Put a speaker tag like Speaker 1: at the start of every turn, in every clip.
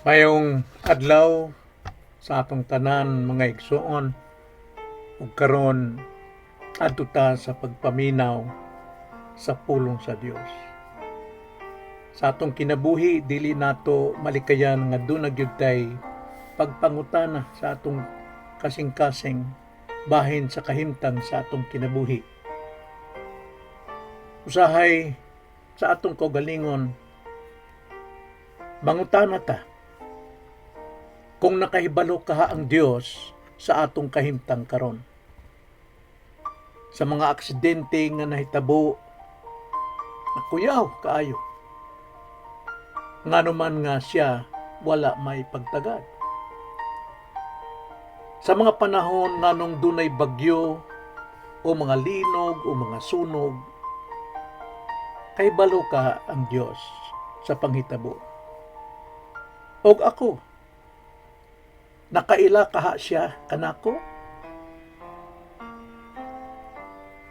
Speaker 1: Mayong adlaw sa atong tanan, mga igsuon, ug karon adto ta sa pagpaminaw sa pulong sa Dios. Sa atong kinabuhi, dili nato malikayan nga duna gyud tay pagpangutana sa atong kasing-kasing bahin sa kahimtang sa atong kinabuhi. Usahay sa atong kaugalingon, mangutana ta kung nakahibalo kaha ang Dios sa atong kahimtang karon. Sa mga aksidente nga nahitabo, nakuyaw kaayo. Ngano man nga siya wala may pagtagad. Sa mga panahon nganong dunay bagyo o mga linog o mga sunog, kahibalo kaha ang Dios sa panghitabo? Og ako, nakaila kaha siya kanako?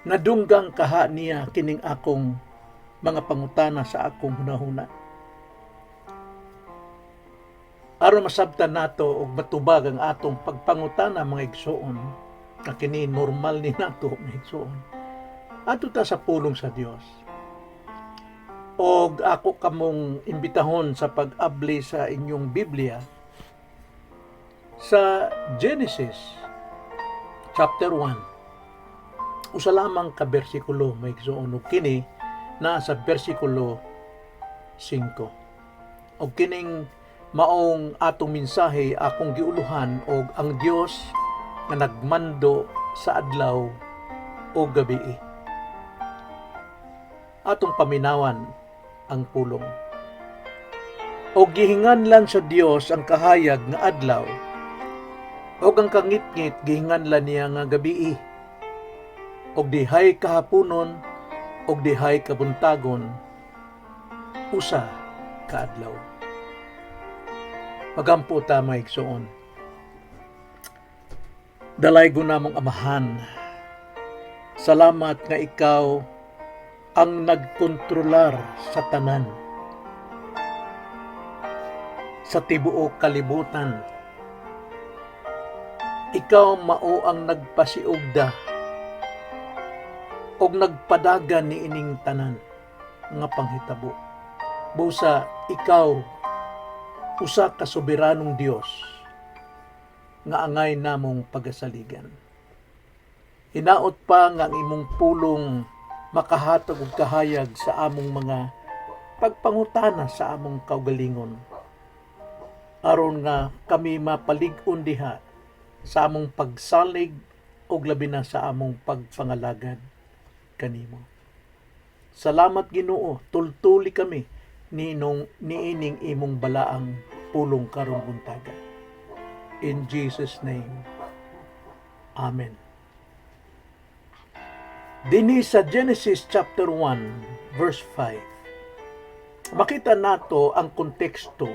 Speaker 1: Nadunggang kaha niya kining akong mga pangutana sa akong hunahuna? Aron masabtan nato og matubag ang atong pagpangutana, mga igsoon, nga kini normal ni nato, mga igsoon. Adto ta sa pulong sa Dios. Og ako kamong imbitahon sa pag-abli sa inyong Biblia sa Genesis chapter 1. Usa lamang ka bersikulo, mga igsoon, ug kini naa sa bersikulo 5. Og kining maong atong mensahe akong giuluhan og "Ang Dios nga nagmando sa adlaw o gabi." Atong paminawan ang pulong. "Og gihinganlan sa Dios ang kahayag nga adlaw, ug ang kangitngit gihinganlan niya nga gabii. Og dihay kahaponon ug dihay kabuntagon, usa ka adlaw." Magampo ta, mga igsoon. Dalaygon namong Amahan, salamat nga ikaw ang nagkontrolar sa tanan sa tibuok kalibutan. Ikaw mao ang nagpasiugda og nagpadagan ni ining tanan nga panghitabo. Busa ikaw usa ka soberanong Dios nga angay namong pagasaligan. Hinaot pa nga ang imong pulong makahatag og kahayag sa among mga pagpangutana sa among kaugalingon, aron nga kami mapalig-on diha sa among pagsalig ug labi na sa among pagpangalagad kanimo. Salamat, Ginoo, tultuli kami ninong niining imong balaang pulong karong buntaga. In Jesus' name. Amen. Dinhi sa Genesis chapter 1 verse 5, makita nato ang konteksto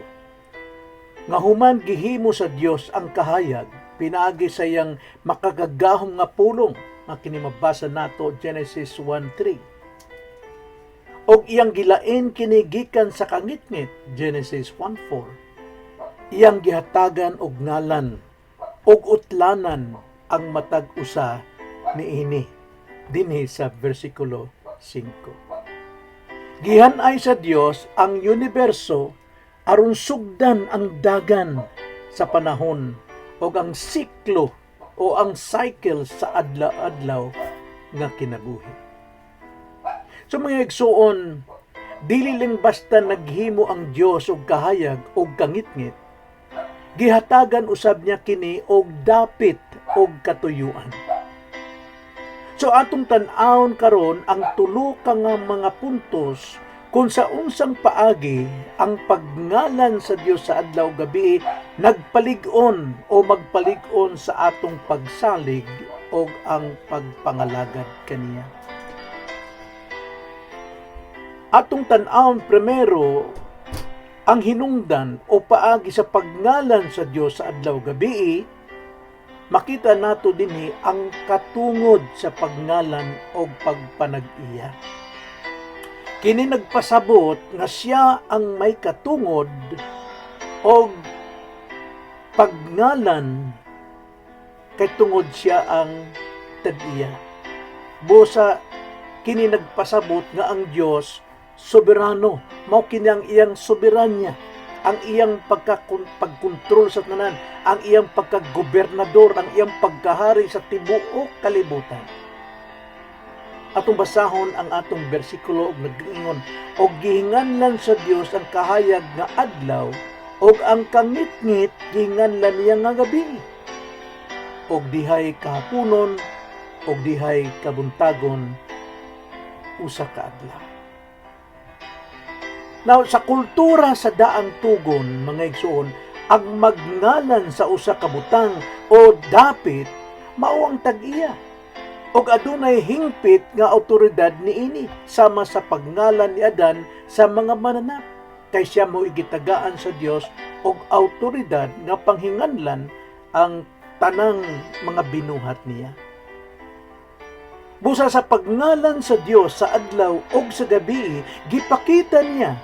Speaker 1: nga human gihimo sa Dios ang kahayag pinaagi sa iyang makagagahom nga pulong, nga kini mabasa nato Genesis 1:3, og iyang gilain kini gikan sa kangitngit, Genesis 1:4. Iyang gihatagan og ngalan og utlanan ang matag usa niini dinhi sa versikulo 5. Gihanay sa Dios ang universo aron sugdan ang dagan sa panahon o ang siklo o ang cycle sa adlaw-adlaw nga kinabuhi. So mga igsuon, dili lang basta naghimo ang Dios og kahayag og kangitngit, gihatagan usab niya kini og dapit og katuyuan. So atong tan-awon karon ang tulo ka nga mga puntos kung sa unsang paagi ang pagngalan sa Dios sa adlaw gabi nagpalig-on o magpalig-on sa atong pagsalig o ang pagpangalagad kaniya. Atong tan-awon primero ang hinungdan o paagi sa pagngalan sa Dios sa adlaw gabi. Makita nato dinhi ang katungod sa pagngalan o pagpanag-iya. Kini nagpasabot nga siya ang may katungod Og pagngalan kay tungod siya ang tag-iya. Busa kini nagpasabot nga ang Dios soberano, mao kini ang iyang soberanya, ang iyang pagkontrol sa tanan, ang iyang pagkagobernador, ang iyang pagkahari sa tibuok kalibutan. Atong basahon ang atong bersikulo og nag-ingon, "Og gihinganlan sa Dios ang kahayag nga adlaw, og ang kangitngit gihinganlan niya nga gabi. Og dihay kahaponon og dihay kabuntagon, usa ka adlaw." Now, sa kultura sa daang tugon, mga igsoon, ang magngalan sa usa ka butang o dapit mao ang tag-iya. Og adunay hingpit nga awtoridad niini, sama sa pagngalan ni Adan sa mga mananap. Kay siya mo gitagaan sa Dios og awtoridad nga panghinganlan ang tanang mga binuhat niya. Busa sa pagngalan sa Dios sa adlaw og sa gabi, gipakita niya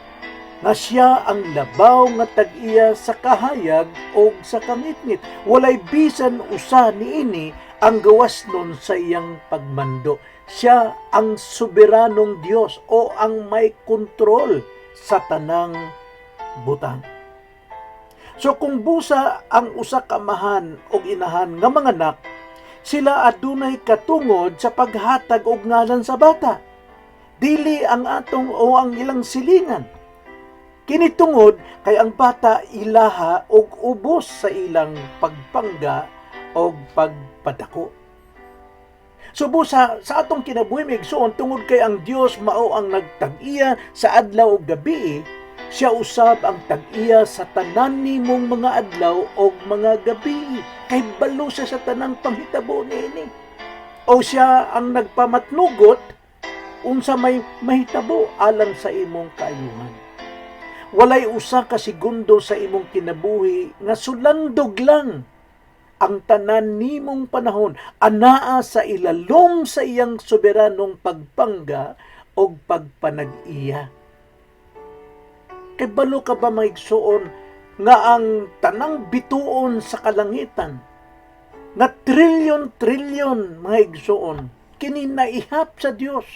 Speaker 1: nga siya ang labaw nga tag-iya sa kahayag og sa kangitngit. Walay bisan usa niini ang gawas nun sa iyang pagmando. Siya ang soberanong Dios o ang may kontrol sa tanang butang. So kung busa ang usa ka amahan og inahan nga manganak, sila adunay katungod sa paghatag og ngalan sa bata. Dili ang atong o ang ilang silingan. Kini tungod kay ang bata ilaha og ubos sa ilang pagpangga og pagpadako. So busa sa atong kinabuhi, mga igsoon, tungod kay ang Dios mao ang nagtag-iya sa adlaw ug gabi, siya usab ang tag-iya sa tanan nimong mga adlaw og mga gabi. Kay balo siya sa tanang panghitabo niini. O siya ang nagpamatnugot unsa may mahitabo alang sa imong kaayuhan. Walay usa ka segundo sa imong kinabuhi nga sulandog lang. Ang tanan nimong panahon anaa sa ilalom sa iyang soberanong pagpangga og pagpanag-iya. Kay balo ka ba, mga igsoon, nga ang tanang bituon sa kalangitan nga trilyon-trilyon, mga igsoon, kini naihap sa Dios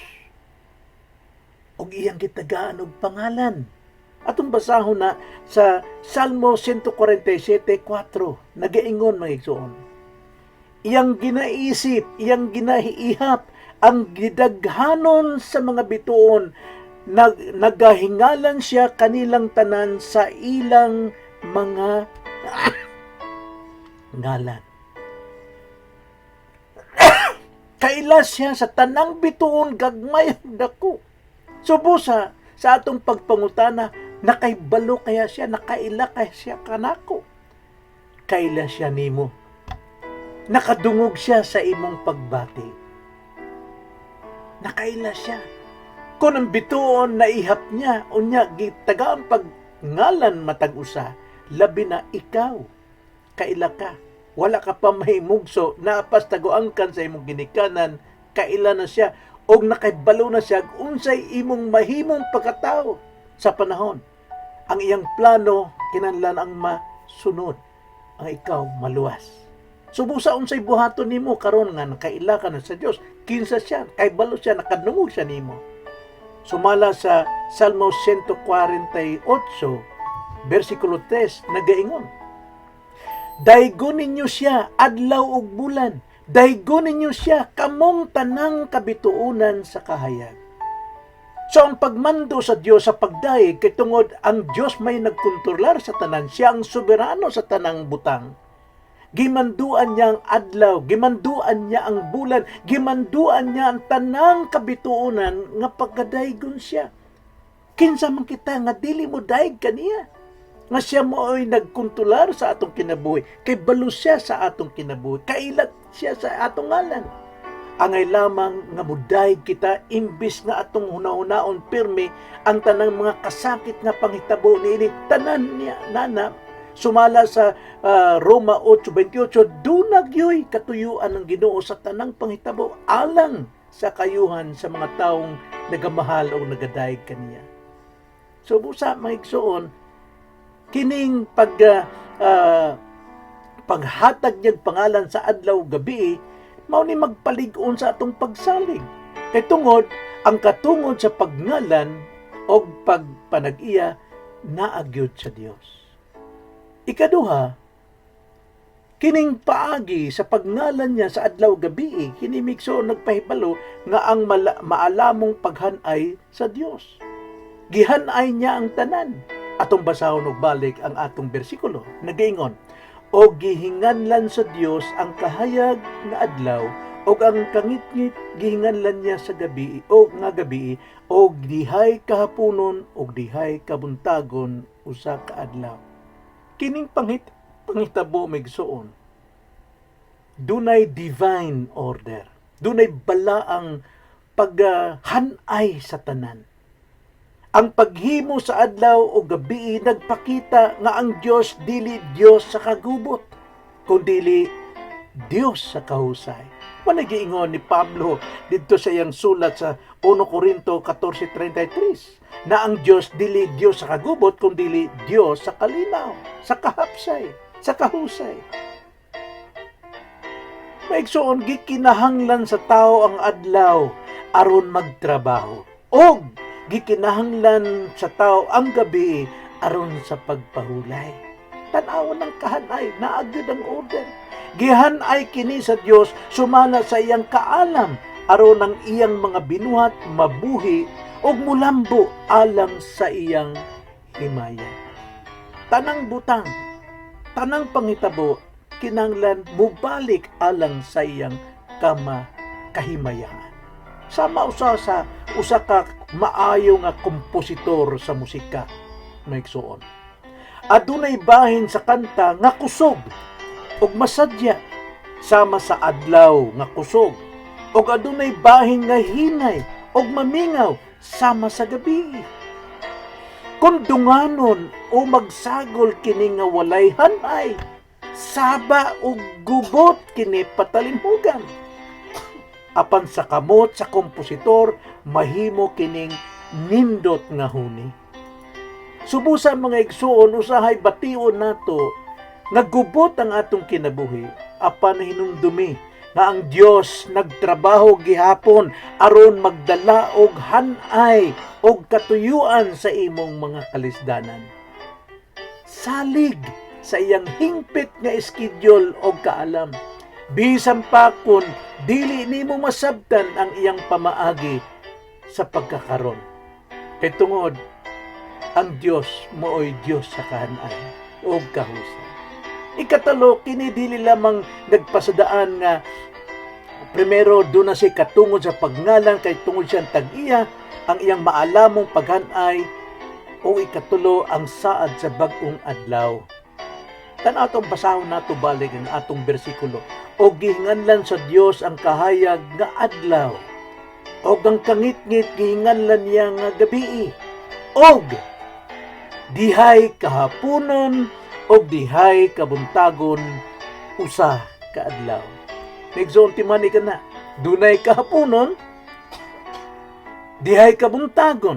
Speaker 1: ug iyang gitagaan og pangalan? Atong basahon na sa Salmo 147:4, nagaingon, mga igsoon, "Iyang ginaisip, iyang ginaihap ang gidaghanon sa mga bituon, nagahingalan siya kanilang tanan sa ilang mga ngalan." Kaila siya sa tanang bituon, gagmay ug dako. So busa sa atong pagpangutana, nakaibalo kaya siya, nakaila kaya siya kanako? Kaila siya nimo. Nakadungog siya sa imong pagbati. Nakaila siya. Kung ang bituon naihap niya, unya gitagaan pagngalan matag usa, labi na ikaw. Kaila ka. Wala ka pa mahimugso, naa pa sa taguangkan sa imong ginikanan, kaila na siya, og nakaibalo na siya unsay imong mahimong pagkatao sa panahon. Ang iyang plano kinahanglan ang masunod, ang ikaw maluwas. So busa unsay buhaton nimo karon nga nakaila ka na sa Dios, kinsa siya, kay balo siya, nakadungog siya nimo. Sumala sa Salmo 148 versikulo 3, nagaingon, "Daygon ninyo siya, adlaw ug bulan. Daygon ninyo siya, kamong tanang kabituonan sa kahayag." So ang pagmando sa Dios sa pagdayeg kay tungod ang Dios may nagkontrolar sa tanan, siya ang soberano sa tanang butang. Gimanduan niya ang adlaw, gimanduan niya ang bulan, gimanduan niya ang tanang kabituonan nga pagkadaygon siya. Kinsa man kita nga dili mo dayeg kaniya? Nga siya mo ay nagkontrolar sa atong kinabuhi, kay balo siya sa atong kinabuhi, kailat siya sa atong ngalan. Angay lamang nga mudayeg kita imbis nga atong hunahunaon pirmi ang tanang mga kasakit nga panghitabo niini tanan niya nana. Sumala sa Roma 8:28, duna gyoy katuyuan ng Ginoo sa tanang panghitabo alang sa kaayuhan sa mga taong nagamahal o nagadayeg kaniya. So busa, mga igsoon, Kining paghatag niyang pangalan sa adlaw gabi mao ni magpalig-on sa atong pagsalig. Kay tungod ang katungod sa pagngalan og pagpanag-iya naa gyud sa Dios. Ikaduha, kining paagi sa pagngalan niya sa adlaw gabi, kini, mga igsoon, nagpahibalo nga ang maalamong paghanay sa Dios. Gihanay niya ang tanan. Atong basahon og balik ang atong bersikulo. Nagaingon, "O gihinganlan sa Dios ang kahayag nga adlaw og ang kangitngit gihinganlan niya sa gabi o nga gabi, og dihay kahaponon og dihay kabuntagon, usa ka adlaw." Kining panghitabo, mga igsoon, dunay divine order. Dunay balaang paghanay sa tanan. Ang paghimo sa adlaw o gabi nagpakita nga ang Dios dili Dios sa kagubot, kundili Dios sa kahusay. Mao giingon ni Pablo didto sa iyang sulat sa 1 Corinto 14:33 na ang Dios dili Dios sa kagubot, kundili Dios sa kalinaw, sa kahapsay, sa kahusay. Mga igsoon, gikinahanglan sa tao ang adlaw aron magtrabaho. Og gikinahanglan sa tao ang gabi aron sa pagpahulay. Tan-awon ang kahanay, naa gyud ang order. Gihanay kini sa Dios sumala sa iyang kaalam aron ang iyang mga binuhat mabuhi ug mulambo alang sa iyang himaya. Tanang butang, tanang panghitabo kinahanglan mubalik alang sa iyang kahimayaan. Sama usa sa usa ka maayo nga kompositor sa musika, mga igsoon. Adunay bahin sa kanta nga kusog ug masadya sama sa adlaw nga kusog, ug adunay bahin nga hinay ug mamingaw sama sa gabi. Kung dunganon o magsagol kini nga walay hanay, saba ug gubot kini patalimhugan. Apan sa kamot sa kompositor, mahimo kining nindot nga huni. Subusa, mga igsuon, usahay bation nato nga gubot ang atong kinabuhi, apan hinumdumi nga ang Dios nagtrabaho gihapon aron magdala og hanay og katuyuan sa imong mga kalisdanan. Salig sa iyang hingpit nga schedule og kaalam. Bisan pa kun dili nimo masabtan ang iyang pamaagi sa pagkakaron. Kay tungod ang Dios maoy Dios sa kahanay og kahusay. Ikatlo, kini dili lamang nagpasadaan nga primero duna siya'y katungod sa pagngalan kay tungod siyang tag-iya, ang iyang maalamong paghanay, o ikatulo, ang saad sa bag-ong adlaw. Tan-aw, atong basahon nato balik ang atong bersikulo. "O gihinganlan sa Dios ang kahayag nga adlaw, og ang kangitngit gihinganlan niya nga gabii. Og dihay kahaponon og dihay kabuntagon, usa ka adlaw." Mga timani ka na. Dunay kahaponon, dihay kabuntagon,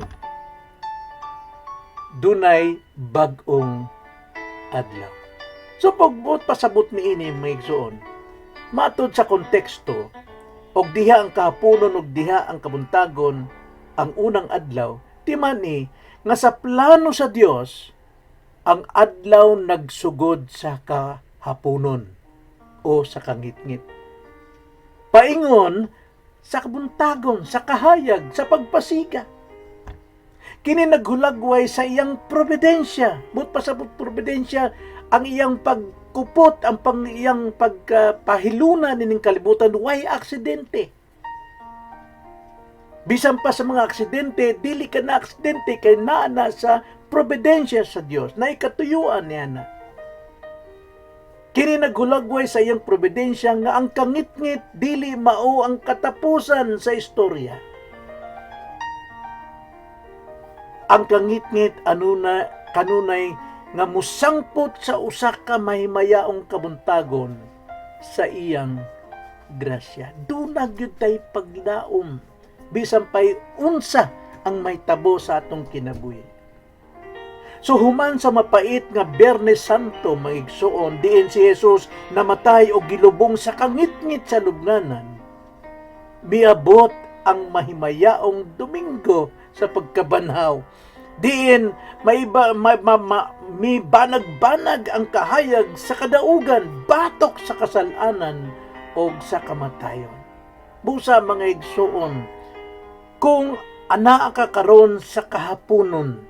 Speaker 1: dunay bag-ong adlaw. So pagbuot pasabot niini, mga igsoon, matud sa konteksto, og diha ang kahaponon og diha ang kabuntagon, ang unang adlaw, timani nga sa plano sa Dios ang adlaw nagsugod sa kahaponon o sa kangitngit. Paingon sa kabuntagon, sa kahayag, sa pagpasiga. Kini naghulagway sa iyang providensya. Buot pasabot providensya, ang iyang pagkupot, ang iyang pagpahiluna nining kalibutan, way aksidente. Bisan pa sa mga aksidente, dili ka na aksidente kay naa na sa providensya sa Dios, na ikatuyuan niya na. Kini naghulagway sa iyang providensya nga ang kangitngit dili mao ang katapusan sa istorya. Ang kangitngit anuna kanunay nga musangpot sa usa ka mahimayaong kabuntagon sa iyang grasya. Duna gyud tay paglaom bisan pay unsa ang mahitabo sa atong kinabuhi. So human sa mapait nga Biyernes Santo, mga igsuon, diin si Jesus namatay og gilubong sa kangitngit sa lubnganan, miabot ang mahimayaong Domingo sa pagkabanhaw. Diin maiba ma, ma, ma, mi banag-banag ang kahayag sa kadaugan batok sa kasalanan o sa kamatayon. Busa, mga igsuon, kung anaa ka karon sa kahaponon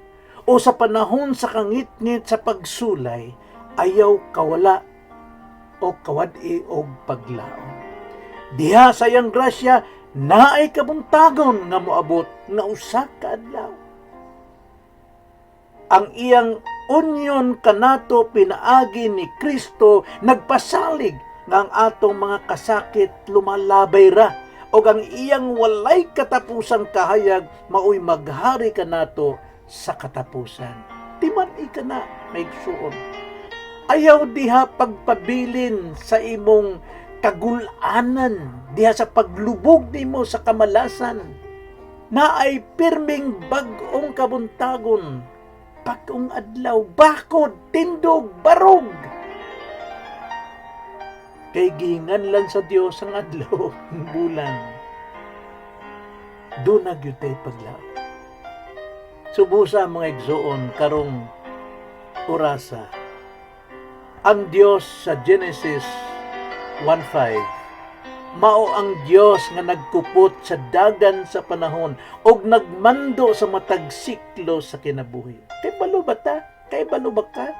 Speaker 1: o sa panahon sa kangitngit sa pagsulay, ayaw kawala o kawad-i og paglaom. Diha sa iyang grasya, naay kabuntagon nga moabot nga usa ka adlaw. Ang iyang union kanato pinaagi ni Kristo nagpasalig nga ang atong mga kasakit lumalabay ra og ang iyang walay katapusang kahayag maoy maghari kanato sa katapusan. Timan-i kana, mga igsuon. Ayaw diha pagpabilin sa imong kagulanan, diha sa paglubog nimo sa kamalasan. Naay pirming bag-ong kabuntagon, bag-ong adlaw, bakod, tindog, barog. Kay gihinganlan sa Dios ang adlaw, ang bulan. Duna gyud tay paglaom. So busa, mga igsuon, karong orasa. Ang Dios sa Genesis 1:5 mao ang Dios nga nagkupot sa dagan sa panahon og nagmando sa matag siklo sa kinabuhi. Kay balo ba ta? Kay balo ba ka?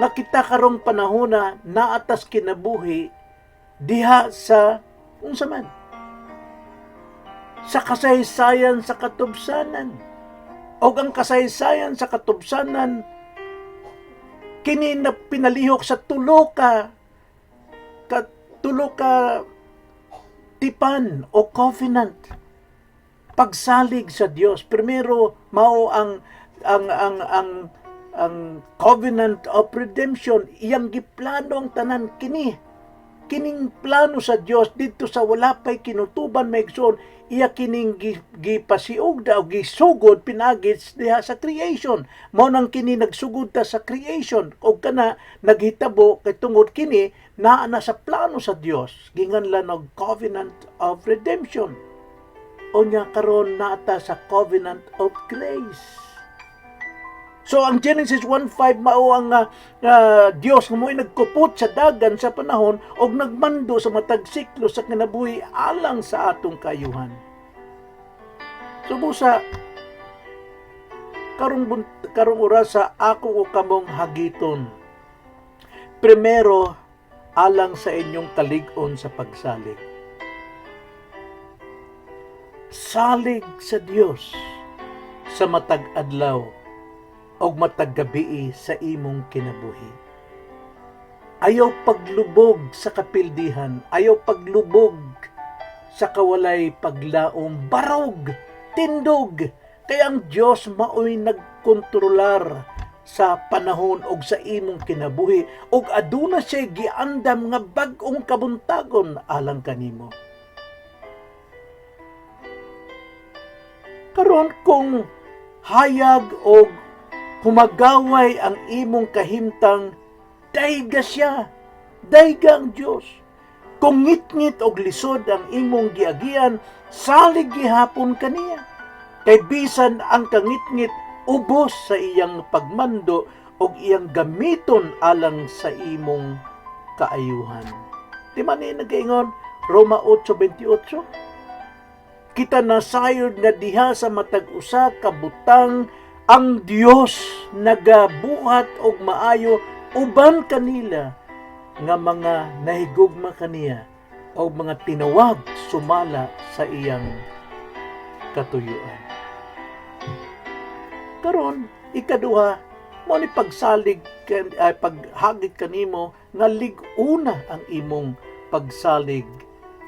Speaker 1: Nga kita karong panahon na naa tas kinabuhi diha sa unsa man? Sa kasaysayan sa katubsanan. Og ang kasaysayan sa katubsanan kini na pinalihok sa tulo ka tipan o covenant, pagsalig sa Dios. Primero, mao ang covenant of redemption. Iyang giplano ang tanan. Kini kining plano sa Dios didto sa wala pay kinutuban, mga igsoon, iya kining gipasiugda o gisugod pinaagi diha sa creation. Mao nang kini nagsugod ta sa creation og kana naghitabo kay tungod kini naa na sa plano sa Dios. Ginganlan og covenant of redemption. Unya karon naa ta sa covenant of grace. So ang Genesis 1:5 mao ang Dios nga mo'y nagkupot sa dagan sa panahon og nagmando sa matag siklo sa kinabuhi alang sa atong kaayuhan. So busa karong orasa, ako o kamong hagiton. Primero, alang sa inyong kalig-on sa pagsalig. Salig sa Dios sa matag adlaw og matag gabii sa imong kinabuhi. Ayaw paglubog sa kapildihan, ayaw paglubog sa kawalay paglaom, barog, tindog, kay ang Dios maoy nagkontrolar sa panahon og sa imong kinabuhi og aduna siya giandam nga bag-ong kabuntagon alang kanimo. Karon, kung hayag og humagaway ang imong kahimtang, dayga siya, dayga ang Dios. Kung ngitngit og lisod ang imong giagian, salig gihapon kaniya. Kay bisan ang kangitngit, ubos sa iyang pagmando og iyang gamiton alang sa imong kaayuhan. Di man ni nagaingon Roma 8:28? Kita nasayod nga diha sa matag usa ka butang ang Dios nagabuhat og maayo uban kanila nga mga nahigugma kaniya o mga tinawag sumala sa iyang katuyuan. Karon, ikaduha, mao ni pagsalig ay paghagit kanimo nga lig-una ang imong pagsalig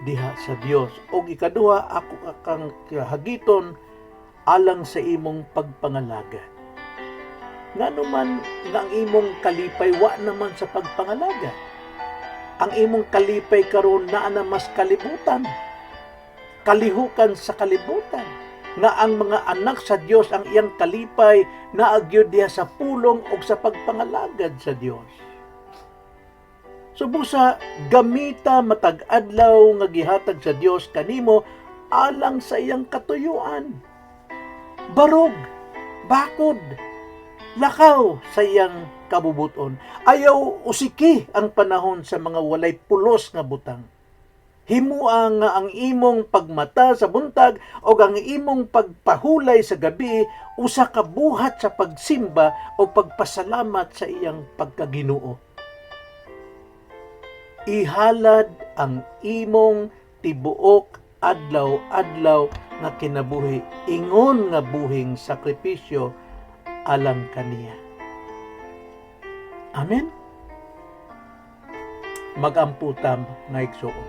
Speaker 1: diha sa Dios. Og ikaduha, ako kang hagiton alang sa imong pagpangalaga. Ngano man nga ang imong kalipay wa naman sa pagpangalaga? Ang imong kalipay karon naa na mas kalibutan. Kalihukan sa kalibutan. nga ang mga anak sa Dios, ang iyang kalipay naa gyud diha sa pulong ug sa pagpangalagad sa Dios. So busa gamita matag adlaw nga gihatag sa Dios kanimo alang sa iyang katuyuan. Barog, bakod, lakaw sa iyang kabubuton. Ayaw usiki ang panahon sa mga walay pulos nga butang. Himua nga ang imong pagmata sa buntag o ang imong pagpahulay sa gabi usa ka buhat sa pagsimba o pagpasalamat sa iyang pagkaginoo. Ihalad ang imong tibuok adlaw-adlaw nga kinabuhi ingon nga buhing sakripisyo alang kaniya. Amen. Magampo ta, mga igsuon.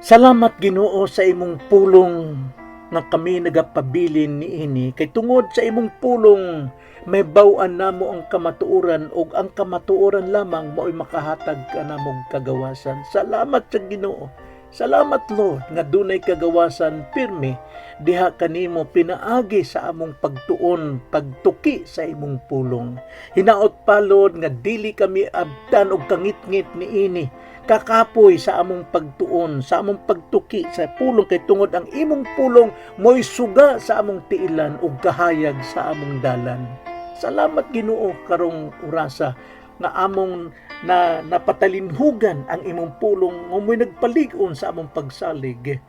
Speaker 1: Salamat, Ginoo, sa imong pulong nga kami nagapabilin niini, kay tungod sa imong pulong mahibaw-an namo ang kamatuoran, ug ang kamatuoran lamang mao'y makahatag kanamog kagawasan. Salamat sa Ginoo. Salamat, Lord, nga dunay kagawasan pirmi diha kanimo pinaagi sa among pagtuon, pagtuki sa imong pulong. Hinaot pa, Lord, nga dili kami abtan og kangitngit niini, kakapoy sa among pagtuon, sa among pagtuki sa pulong, kay tungod ang imong pulong mo'y suga sa among tiilan ug kahayag sa among dalan. Salamat, Ginoo, karong orasa nga among na napatalinhugan ang imong pulong nga mo'y nagpalig-on sa among pagsalig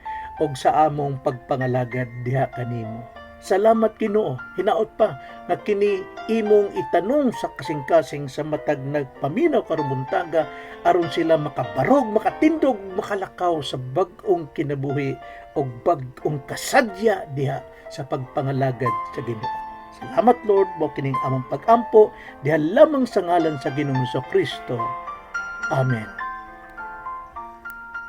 Speaker 1: og sa among pagpangalagad diha kanimo. Salamat, Ginoo. Hinaot pa nga kini imong itanom sa kasing-kasing sa matag nagpaminaw karong buntaga aron sila makabarog, makatindog, makalakaw sa bag-ong kinabuhi og bag-ong kasadya diha sa pagpangalagad sa Ginoo. Salamat, Lord, mao kining among pag-ampo diha lamang sa ngalan sa Ginoong Kristo. Amen.